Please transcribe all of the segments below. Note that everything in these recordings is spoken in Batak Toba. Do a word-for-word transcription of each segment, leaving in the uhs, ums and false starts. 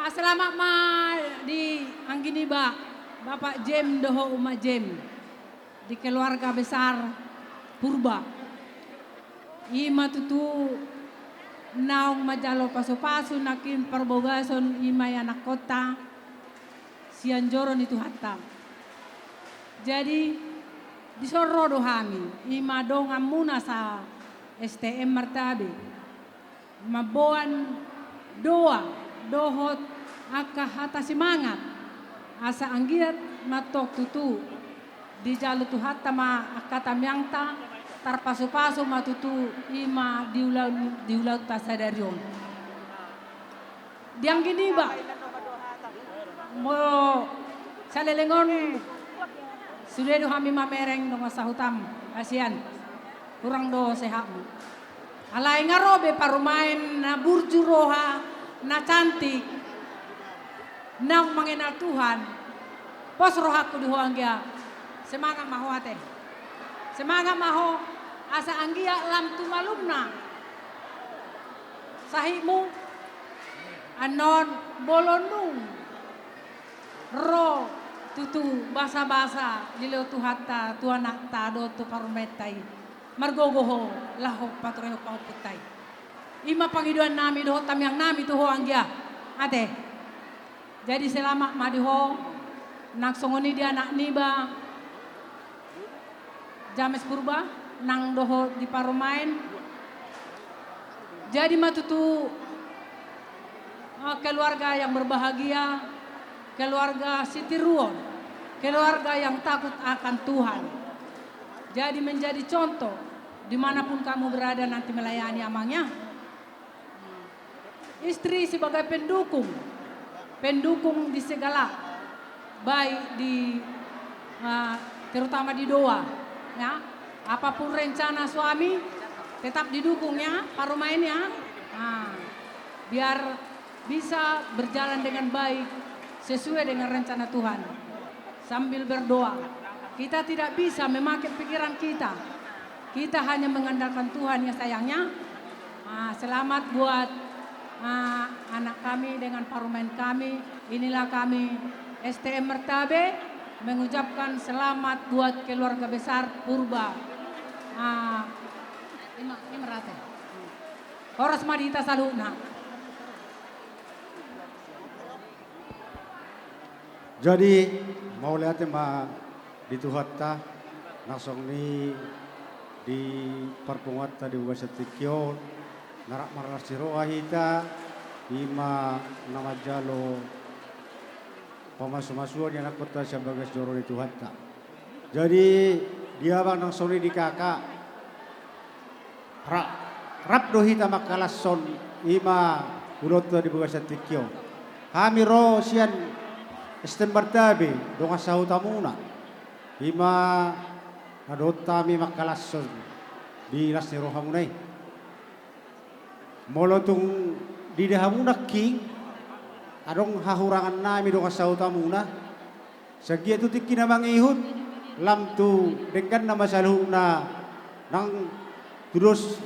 Selamat ma di anggi niba, Bapak Jem dohot Uma Jem, di keluarga besar Purba. I ma tutu naung manjalo pasupasu nangkin parbagason i ma i anakkonta sian joro ni Tuhanta. Jadi, dison ro do hami, i ma donganmuna sa S T M Martabe. Mamboan doa dohot angka hata simangat, asa anggiat mantong tutu dijalo Tuhanta ma angka tamiangta, tarpasupasu ma tutu i ma di ulaon, di ulaonta sadari on. Di anggi niba, molo saleleng on sude do hami mamereng dongan sahutam, kasian, kurang do sehatmu. Alai nga ro be parumaen na burju roha, na cantik, naung mangenal Tuhan. Pos rohangku di ho anggia. Semangat ma ho ate. Semangat ma ho, asa anggiat lam tu malumna sahitmu. Annon molo nunga ro tutu basabasa dilehon Tuhanta tu anakta dohot tu parumaenta i, margogo ho laho paturehon pahompunta i. I ma pangidoannami dohot tamiangnami tu ho anggia ate. Jadi selamat ma di ho, nang songon i di anak niba James Purba nang dohot di parumaen. Jadi ma tutu, eh, keluarga yang berbahagia, keluarga sitiruon, keluarga yang takut akan Tuhan. Jadi menjadi contoh dimanapun kamu berada nanti melayani, Amang, ya. Istri sebagai pendukung, pendukung di segala, baik di, eh, terutama di doa, ya. Apapun rencana suami, tetap didukung, ya, parumaen, ya. Nah, biar bisa berjalan dengan baik sesuai dengan rencana Tuhan. Sambil berdoa. Kita tidak bisa memakai pikiran kita. Kita hanya mengandalkan Tuhan, ya, sayangnya. Ah, selamat buat, ah, anak kami dengan parumaen kami. Inilah kami S T M Martabe mengucapkan selamat buat keluarga besar Purba. Ah, ima, ima rate. Horas ma di hita saluhutna. Jadi, mauliate ma di Tuhanta, na songon i di parpunguanta di bagasan tingki on, na rap marlas ni roha hita, i ma na manjalo pamasumasuon ni anakkonta sian bagas joro ni Tuhanta. Jadi, di abang na songon i di kakak, ra-, rap do hita mangkalashon i ma ulaonta di bagasan tingki on. Hami ro sian S T M Martabe, dongan sahutamuna. I ma na dohot hami mangkalashon di las ni rohamuna i. Molo tung diida hamu nangkin, adong hahurangannami dongan sahutamuna, sai anggiat tu tingki na mangihut, lam tu dengganna ma saluhutna, nang tudos,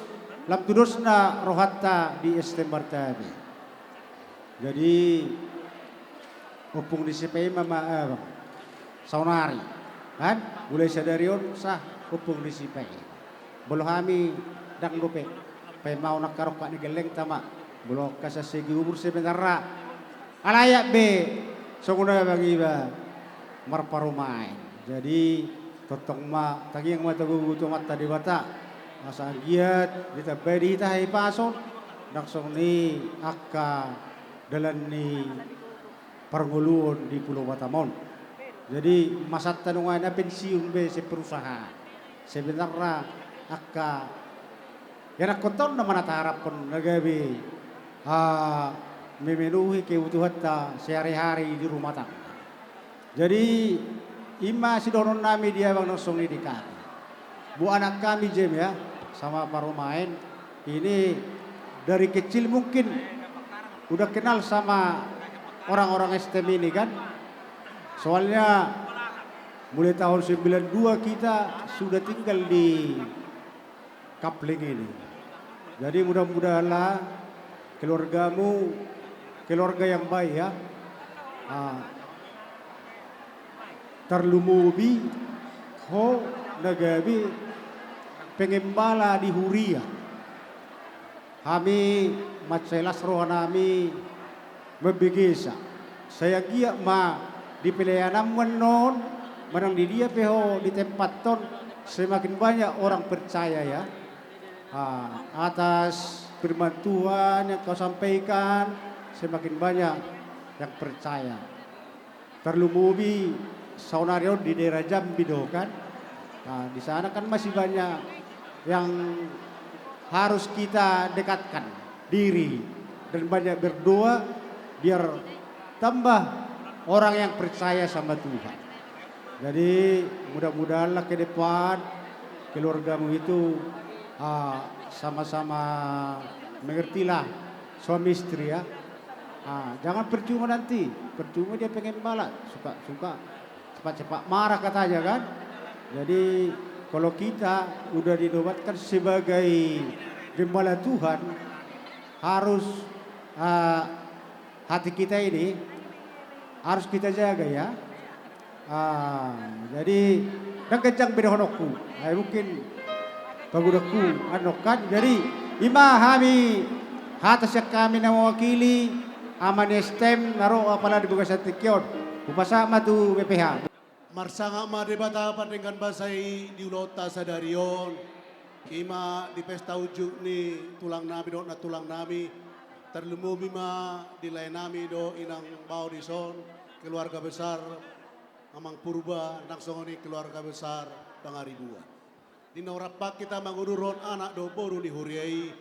lam tudosna rohanta di S T M Martabe. Jadi, Ompung ni Sipaima ma, eh, saonari. Kan? Mulai sadari on, sah, Ompung ni Sipaima. Molo hami ndang dope. Paima on angka rongkap ni gellengta ma. Molo angka sasegi umur sebenarna. Alai atik be, songon abang iba marparumaen. Jadi, tongtong ma, tangiang ma tagogo tu Amanta Debata. Asa anggiat, ditambai di hita hahipason. Ndang songon i angka dalan ni parngoluon di Pulo Batam on. Jadi, masanta nuaeng na pensiun be sian perusahaan. Sebenarna angka ianakkonta on nama na taharaphon na gabe, ah, memenuhi kebutuhanta sehari-hari di rumah tangga. Jadi, i ma sidohononnami di abang na songon i di kakak. Buat anak kami, Jem, ya, sama parumaen, ini dari kecil mungkin udah kenal sama orang-orang S T M ini, kan? Soalnya mulai tahun sembilan dua kita sudah tinggal di Kapling ini. Jadi, mudah-mudahanlah keluargamu Keluarga yang baik ya. Ah, tarlumobi ho na gabe pengembala di huria. Hami mansai las rohanami mambegesa. Sai anggiat ma di pelayananmu annon, manang di dia pe ho ditempat on, semakin banyak orang percaya ya. Ah, atas firman Tuhan yang kau sampaikan, semakin banyak yang percaya. Tarlumobi saonari on di daerah Jambi do kan. Nah, di sana kan masih banyak yang harus kita dekatkan diri dan banyak berdoa biar tambah orang yang percaya sama Tuhan. Jadi mudah-mudahanlah ke depan keluargamu itu, ah, sama-sama mengertilah suami istri ya. Ah, jangan percuma nanti, percuma dia pengembala, suka-suka cepat-cepat marah katanya kan. Jadi kalau kita udah dinobatkan sebagai gembala Tuhan, harus, ah, hati kita ini harus kita jaga ya. Ah, jadi ndang ganjang be dohononku. Ai mungkin pagodangku annon kan. Jadi ima hami hata sian hami na mewakili ama ni S T M na ro apala di bagasan tingki on. Hupasahat ma tu B P H. Marsangap ma Debata pardenggan basa i di ulaonta sadari on. Ima di pesta unjuk ni tulangnami dohot nantulangnami. Tarlumobi ma di laenami dohot inang bao dison, keluarga besar Amang Purba, nang songon i keluarga besar Pangaribuan. Di na hurang hita manguduron anak dohot boru ni huria i,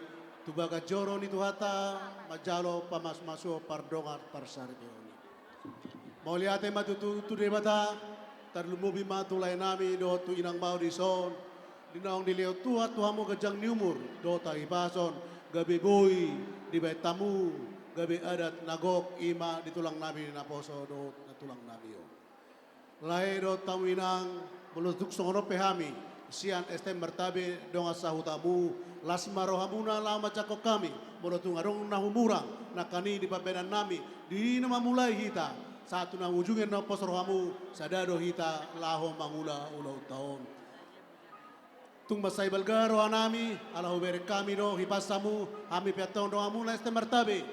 tu bagas joro ni Tuhanta manjalo pamasumasuon pardongan parsaripeon i. Mauliate ma tutu tu Debata, tarlumobi ma tu laenami dohot tu inang bao dison, di naung dilehon Tuhan tu hamu ganjang ni umur dohot hahipason, gabe boi dibahen hamu, gabe adat na gok ima di tulangnami naposo dohot nantulangnami on. Lae dohot hamu inang, molo tung songon on pe hami sian S T M Martabe dongan sahutamu, las ma rohamuna laho manjangkon hami, molo tung adong na humurang nangkaning di pambahenannami, di na mamulai hita sahat tu na ujungna pos rohamu, sada do hita laho mangula ulaonta on. Tung mansai balga rohanami, ala hubereng hami do hipas hamu, hami pe antong donganmuna S T M Martabe.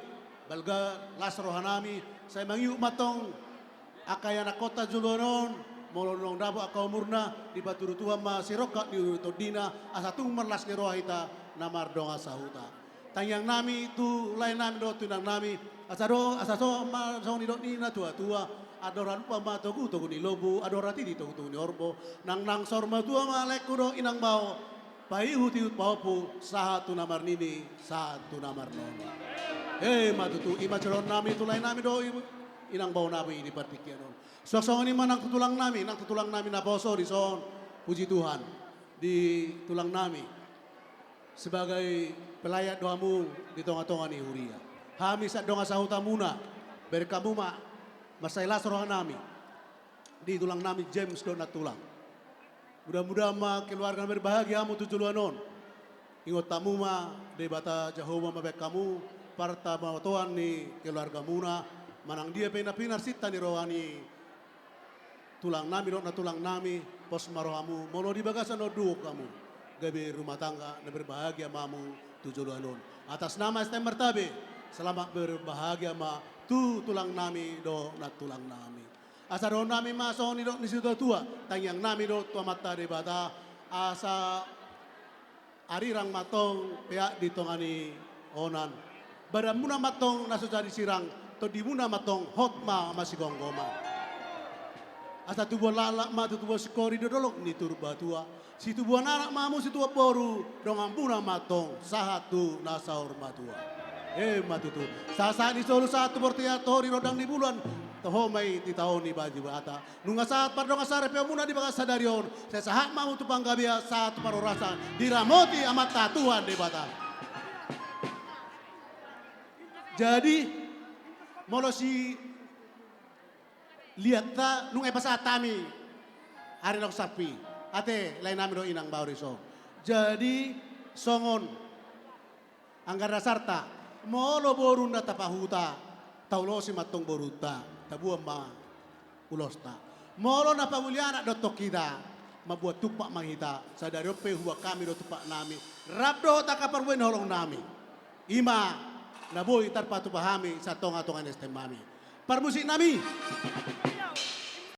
Balga las rohanami, sai mangihut ma antong angka ianakhonta joloan on, molo naung dapot angka umurna, dipatudu Tuhan ma sirongkap ni ulu ni tondina, asa tung marlas ni roha hita na mardongan sahuta. Tangiangnami tu laenami dohot tu inangnami, asa do, asa so ma songon nidok ni natuatua, andor halumpang ma togutogu ni lombu, andor hatiti togutogu ni horbo, nang nang saur matua ma laengku dohot inang bao, paihutihut pahompu, sahat tu na marnini, sahat tu na marnono. Ema tutu, ima jaloonnami tu laenami dohot i-, inang baonami di partingkian on. Suang songon i ma nang tu tulangnami, nang tu tulangnami naposo dison, puji Tuhan, di tulangnami. Sebagai pelayan do hamu di tongatonga ni huria. Hami sian dongan sahutamuna, bereng hamu ma, mansai las rohanami, di tulangnami James dohot nantulang. Mudah-mudahan ma keluarga na berbahagia hamu tu joloan on. Ingot hamu ma, Debata Jahowa mambahen hamu partamatoan ni keluargamuna, manang dia pe na pinarsinta ni roha ni tulangnami dohot nantulangnami, pos ma rohamu, molo di bagasan on dungkon hamu, gabe rumah tangga na berbahagia ma hamu tu joloan on. Atas nama S T M Martabe, selamat berbahagia ma tu tulangnami dohot nantulangnami. Asa dohononnami ma songon nidok ni situatua, tangiangnami do tu Amanta Debata, asa arirang ma antong peak di tonga ni onan. Badanmuna ma antong na so jadi sirang, tondimuna ma antong hot ma masigomgoman. Asa tubuan laklak ma tu tubuan singkoru di dolok ni Purbatua. Situbuan anak ma hamu situbuan boru, donganmuna ma antong sahat tu na saur matua. Ema tutu. Sahat-sahat ni solu sahat tu bontean, toho di rondang ni bulan, toho ma i di taon ni Debata. Nunga sahat pardongan saripeonmuna di bagasan sadari on, sai sahat ma hamu tu panggabean, sahat tu parhorasan, diramoti Amanta Tuhan Debata. Jadi, molo siliatta nunga dipasahat hami ari na husarpi, ate laenami dohot inang bao dison. Jadi, songon anggaran dasarta, molo boru na tapahuta, Taulosi ma antong borunta, taboan ma ulosta. Molo na pauli anak do antong hita, mamboan tumpak ma hita, sadari on pe huboan hami do tumpak nami. Rap dohot angka parbue ni holong nami. I ma na boi tarpatupa hami sian tonga-tonga ni S T M nami. Parmusik nami.